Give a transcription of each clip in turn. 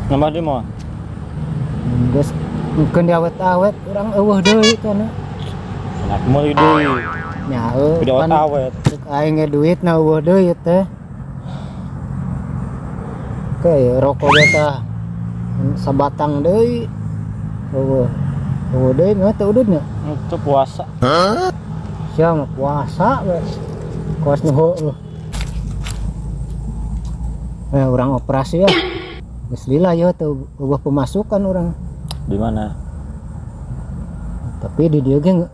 Nambah deui moal. Geus mungkin diawet-awet urang eueuh deui kana. Enak meuli deui. Nya heuh, Udah pan awet. cek aing ge duitna eueuh deui teh. Oke, rokok ge tah sabatang deui. Eueuh. Eueuh deui mah teu ududnya. Itu puasa. Sia mah puasa we. Kawas nu heueuh. Urang operasi ya. Geus lila ye teu eueuh pemasukan urang. Di mana? Tapi di dieu ge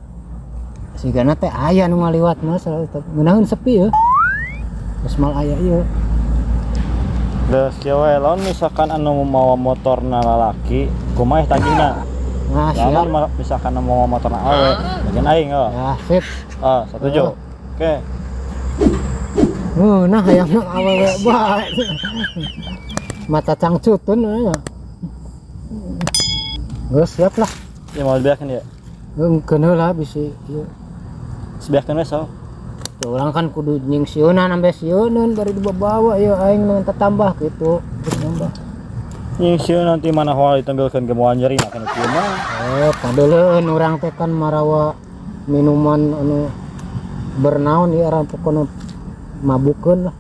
sigana teh aya nu ngaliwat mah selalu ngeunaheun sepi ye. Geus mal aya ieu. Geus kieu we lamun misalkan anu mawa motorna lalaki, kumaha tagihna? Nah, siap. Lamun misalkan anu mawa motorna awe, bagian aing heuh. Ya, sip. Ah, setuju. Oke. Nah hayang awewe bae. Mata cangcutun we nya. Geus siap lah. Ya mau dibeakeun ya? Engkeun heula bisi ieu. Sebeakeun we sok. Tuh, urang kan kudu nyingsieunan ambe sieuneun bari dibawa ieu aing nu tatambah kitu. Terus nambah. Nyingsieunan nanti mana hoal ditambilkeun ke moal nyeri makan kieu mah. Padeuleun urang teh kan marawa minuman anu bernaon ieu urang pokona mabukeun lah.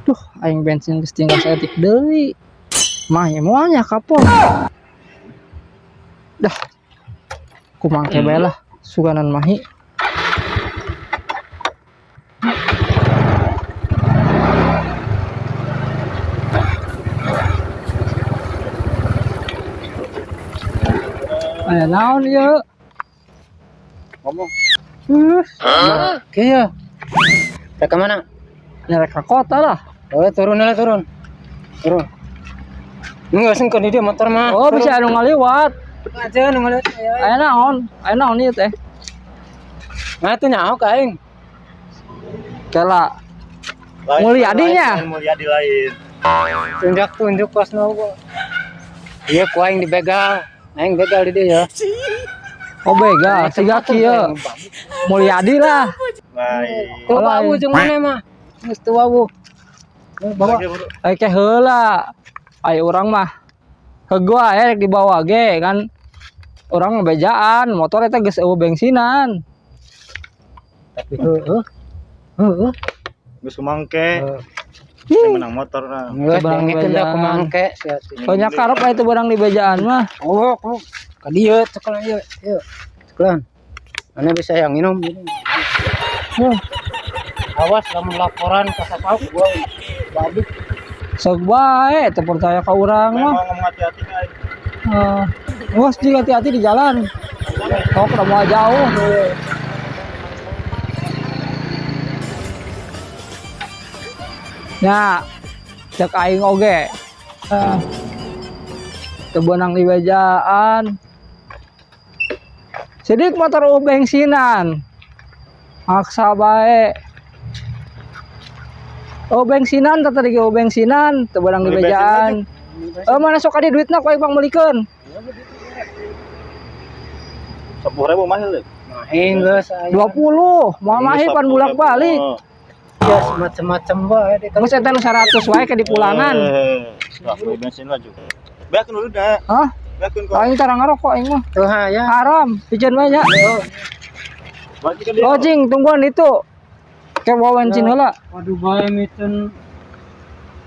Duh, aing bensin geus tinggal saeutik deui. Mah ya moal nya kapok. Dah. Kumangke bae lah suganan mahi. Aya naon ieu? Ngomong. Oke ya. Rek ka mana? Nyerek ka kota lah. Oh, turun lah, turun. Turun. Enggak sih, di dia motor mah. Oh, bisa anu ngaliwat. Aja anu ngaliwat. Aya naon? Aya naon ieu teh? Nah, itu nyaho ka aing. Kela. Mulyadinya. Mulyadi lain. Tunjuk-tunjuk pas nu gua. Iya, ku aing dibegal. Aing begal di dia ya. Oh, begal. Siga kieu. Mulyadi lah. Lain. Tuh wawu jeung mana mah? Geus teu wawu. Bawa. Ai ke heula. Ai urang mah heug wae rek dibawa ge kan. Urang bejaan, motor eta geus eueuh bensinan. Tapi heueuh. Heueuh. Geus kumangke. Saya menang motor lah. Geus Barang dengekeun da bejaan. kumangke sia. Banyak karep aya teu barang di bejaan mah. Oh, oh. Ka dieu cekelan ieu, ieu. Cekelan. Mana bisa yang minum. Huh. Awas lamun laporan ka sapauk gua babi. Sok bae teu percaya ka urang mah. Ngomong hati-hati ka aing. Awas juga hati-hati di jalan. Sok udah mau jauh. Nya, cek aing oge. Teu beunang di bejaan. Sidik motor eueuh bensinan. Maksa bae. Oh bensinan teh tadi ge eueuh bensinan, teu beunang di Beli bensin bejaan. aja. Mana sok adi duitna ku aing pangmeulikeun. 10.000 mahal deh. Mahin geus aya. 20, moal mahi pan bolak-balik. Ya macem-macem bae di Geus eta nu 100 wae ke di pulangan. Lah, beli bensin lah juga. Beakeun dulu dah. Hah? Beakeun kok. Aing tara ngarokok aing mah. Tuh ha ya. Haram, pijeun bae nya. Balik ke dia. Oh cing, tungguan itu. Ke bawa bensin heula. Waduh bae miten.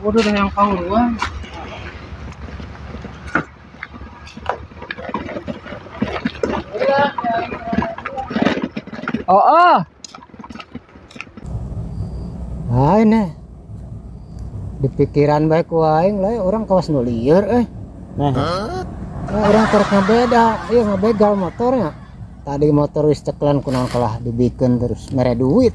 Waduh dah yang pangluan. Oh, oh. Lain eh. Di pikiran bae ku aing lah orang kawas nu lieur euy. Nah. Nah, orang korek ngabeda, ieu ngabegal motornya. Tadi motor wis ceklan kunaon kalah dibikeun terus mere duit.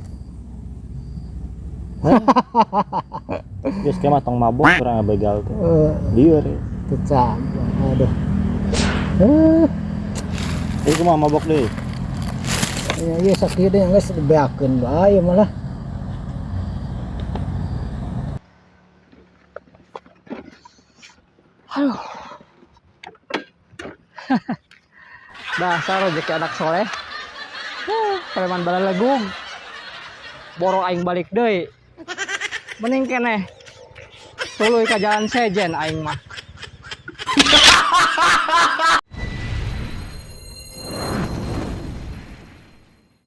Geus ke mah tong mabok urang ngabegal teh. Lieur. Teu aduh. Ieu kumaha mabok deui? Ya, ieu sakieu deui geus dibeakeun bae malah. Aduh. Dasar rezeki anak soleh. Preman balalegug. Boro aing balik deui. Mending keneh. Tuluy ka jalan sejen aing mah.